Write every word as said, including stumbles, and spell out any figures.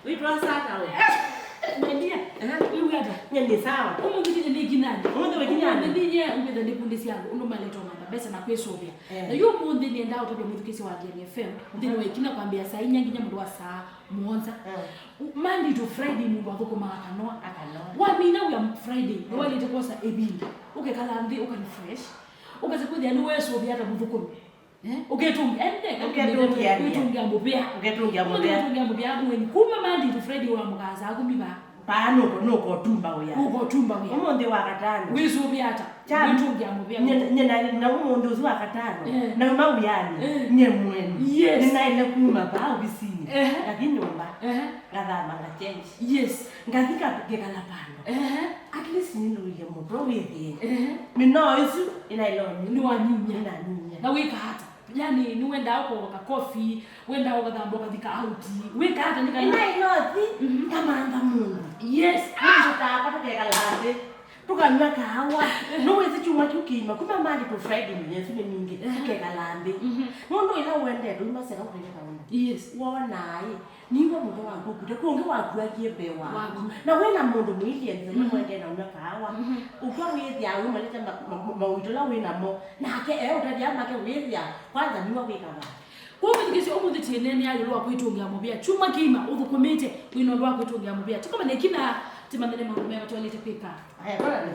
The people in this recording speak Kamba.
Wĩtwa Sata we. Media. Ehe. Wĩw'a ata? Nye nĩ sawa. Ũmũnthĩ nĩ kinani. Ũmũnthĩ wĩ kinani. Ũmũnthĩ nĩ nye ngwĩtha ndĩkundĩsya andũ ũndũ maletwa mantha mbesa na kwĩsũvĩa. Eh. Na yu ũmũnthĩ nĩendaa ũtavya mũthukĩsya wa D N F M. Mũthenya wa ĩkina kwambĩa saa inya nginya mũndũ wa saa mũonza. Eh. Monday to Friday mũndũ athũkũmaa akanoa. Akanoa. Wamina wĩa Friday, nĩwaĩlĩte kwosa ĩvinda. Ũkekala nthĩ, ũka refresh. Ũkasa kwĩthĩa nĩweesũvĩa ata mũthũkũmi. Eh? Ũketũngia, ende, ũketũngia mũvea. Ũketũngia mũvea. Ũketũngia mũvea. Ũketũngia mũvea, mweni. Kuma Monday to Friday wa mũkasa, kumi ba. Paa nũko, nũko tumba wĩa. Nũko tumba wĩa. Ũmũnthĩ wa katano. Wĩsũvĩa ata? Kya- Wĩtũngia mũvea. Nye, nye na, na ũmũnthĩ ũsu wa katano. Eh. Nauma wĩanĩ. Eh. Nye mweni. Yes. Nĩnaĩle kuma paa ovisinĩ. Eh. Ngathi nyũmba. Eh. Ngathama nga change. Yes. Ngathi ka-, ngekala vandũ. Eh. At least nĩnũie mũtwe wĩthĩe. Eh. Mĩnoo ĩsu ĩnaĩle ũnyu. Nĩwanyumya. Nĩnanyumya. Na wĩka ata? Yani, nĩwendaa ũkoka kofi, wendaa ũkathamba ũkathika auti. Wĩka ata nĩ kana? Ĩnaĩle ũthi, mhm, ngamantha mũndũ. Yes. Mũndũ takwa tũkekala nthĩ. Tũkanyw'a kaawa. Nũwĩsĩ kyumwa kĩu kĩima, kuma Monday to Friday mĩthenya ĩsu nĩ mingĩ, tũkekala nthĩ. Mhm. Nũndũ ĩla ũendete, uma seka ũkĩte kaũndũ. Yes. Wonaa ĩ, niw'a mũtwe waku ũkute, kũngĩ wakuakie mbee waku. Waku. Na wĩna mũndũ mũilianisa, nĩmwendee na ũnyw'a kaawa. Mhm. Ũkw'a wĩthĩa wĩmalĩte ma-, ma-, ma-, mawĩto ala wĩ namo. Nake e ũtavya make wĩthĩa, kwanza niw'a wĩkavaa. Kwoou mwĩthukĩĩsye, ũmũnthĩ tĩneenea ĩũlũ wa kwĩtũngĩa mũvea. Kyumwa kĩima ũthũkũmĩte wĩna ũndũ wa kwĩtũngĩa mũvea. Tũkomane kĩna tĩmanyane maũndũ mea matwaĩlĩte kwĩka. Aya, bora nĩ.